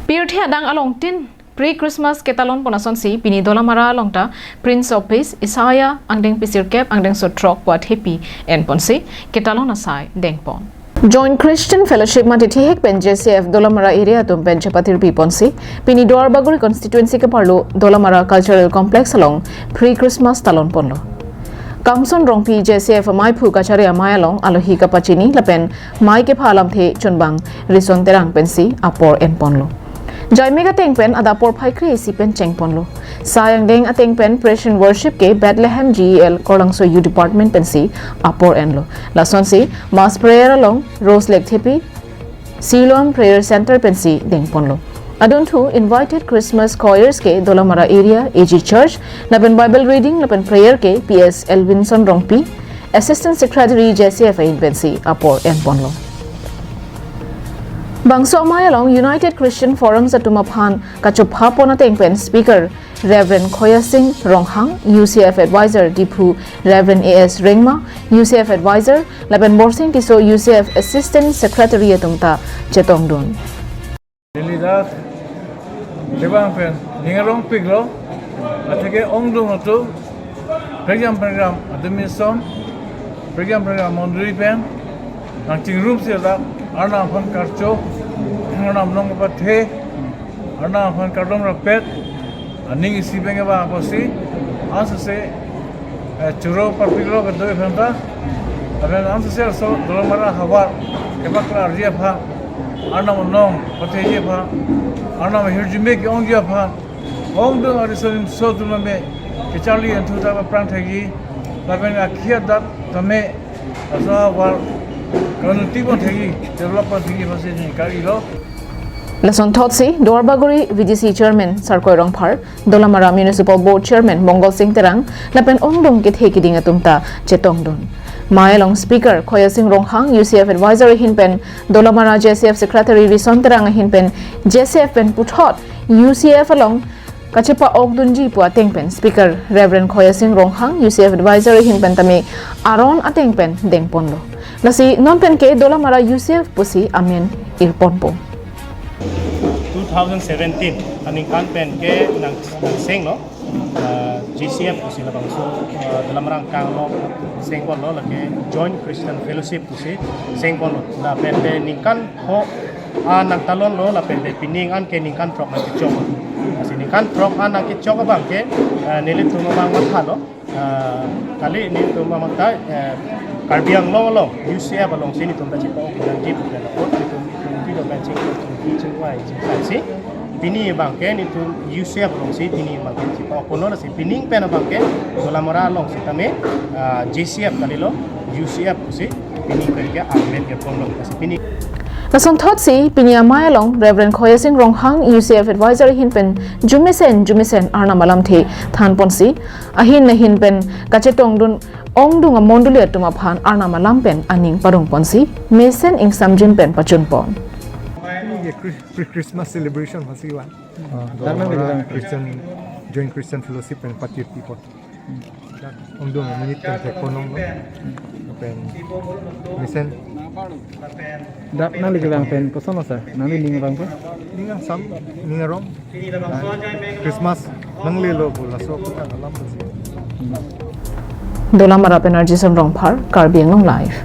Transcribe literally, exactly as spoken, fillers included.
Pirthe adang alongtin pre-Christmas ketalon pon asonsi pini Dolamara along ta Prince of Peace Isaiah angdeng pisirkep angdengso throk pu athepi enponsi ketalon asai dengpon. Joint Christian Fellowship mate thihek pen J C F Dolamara area atum pen chepatirpi ponsi pini Duarbagori constituency keparlo Dolamara Cultural Complex along pre-Christmas talon ponlo. Kamson Rongpi J C F amaiphu kachari amei along alohi kapachini lapen mei kepha alamthe chunbang Rison Terang pensi apor enponlo. Jaime ateng pen adap porphai kre-isi pen chengponlo. Sai angdeng ateng pen praise and worship ke Bethlehem G E L Korlangso Youth Department pensi apor enlo. Lasonsi mass prayer along Rose Lekthepi Siloam Prayer Center pensi dengponlo. Adunthu invited Christmas choirs ke Dolamara area A G Church lapen Bible reading lapen prayer ke P S Elvinson Rongpi, Assistant Secretary J C F ahin pensi apor enponlo. Bangso amei along United Christian Forums atum aphan kachopha pon ateng pen speaker Reverend Khoyasing Ronghang, U C F Advisor Diphu, Reverend A S Rengma, U C F Advisor, lapen Borsing Tisso, U C F Assistant Secretary atum ta chetongdun. Lily Das, kevang pen ning arongpiklo, atheke ongdung atum, prekjam prekjam atum ason, prekjam prekjam mondoli pen nangchingrumsi dak Arnam aphan karcho, Arnam along kapathe, Arnam aphan kardom rapet, aning isi pen kevang apotsi, ansose, eh, choro parpiklo kedo aphan ta, lapen ansose laso Dolamara havar kepaklarji aphan, Arnam along patheji aphan, Arnam ahirjume ke-ongji aphan, ongdung ariso nimso atum tame kecharli enthu ta aphrang thekji, lapen akhei adak tame laso havar kaunnoti pon thekji, develop pon thekji aphansi ningkarilo. Lasonthotsi Duarbagori V D C Chairman Sarkoi Rongphar, Dolamara Municipal Board Chairman Mongol Sing Terang lapen ongdung kethe kiding atum ta chetongdun. Mei along speaker Khoyasing Ronghang, U C F Advisor ahin pen Dolamara J C F Secretary Rison Terang ahin pen J C F pen puthot U C F along kachepa-okdunji pu ateng pen speaker Reverend Khoyasing Ronghang, U C F Advisor ahin pen tame aron ateng pen dengponlo. Lasi non pen ke Dolamara U C F pusi amen irponpo. Two thousand seventeen aningkan pen ke nang, nangsenglo, ah, J C F pusi labangso, ah, Dolamara angkang along sengponlo, lake Joint Christian Fellowship pusi sengponlo. Lapen te ningkan pho an nangtalonlo, lapen te pining an ke ningkan throk nangkechok. Lasi ningkan throk an nangkechok abang ke, ah, nelitum abang mathalo. Ah, kali nelitum amang ta, eh, Karbi Anglong along, U C F alongsi nelitum ta chepa-ok nangji pu pen apot nelitum, nelitum video kan ching, ching, chingvai, chingvai si. Pini abang ke nelitum U C F alongsi, pini abang ke chepa-ok ponlo si. Pining pen abang ke Dolamara alongsi tame, ah, J C F kalilo, U C F pusi pining pen ke amen irponlo si pini. Lasonthotsi pini amei along Reverend Khoyasing Ronghang, U C F Advisor ahin pen jumesen jumesen Arnam alamthe thanponsi, ahin ahin pen kachetongdun ongdung amondoli atum aphan Arnam alam pen aning parongponsi mesen ingsamjin pen pachunpon. Ini ya Chris-, pre-Christmas celebration masih wan. Ah, Dolamara Christian, Joint Christian Fellowship pen patirpi pon. Ongdung minute pen thekponlonglo. Pen mesen. Dak nangli kelang pen koson lo sir? Nangli ning abang pen? Ning angsam, ning arong. Christmas nanglelo pu laso aputhak alam pusi. Dolamara pen Arjison Rongphar, Karbi Anglong Live.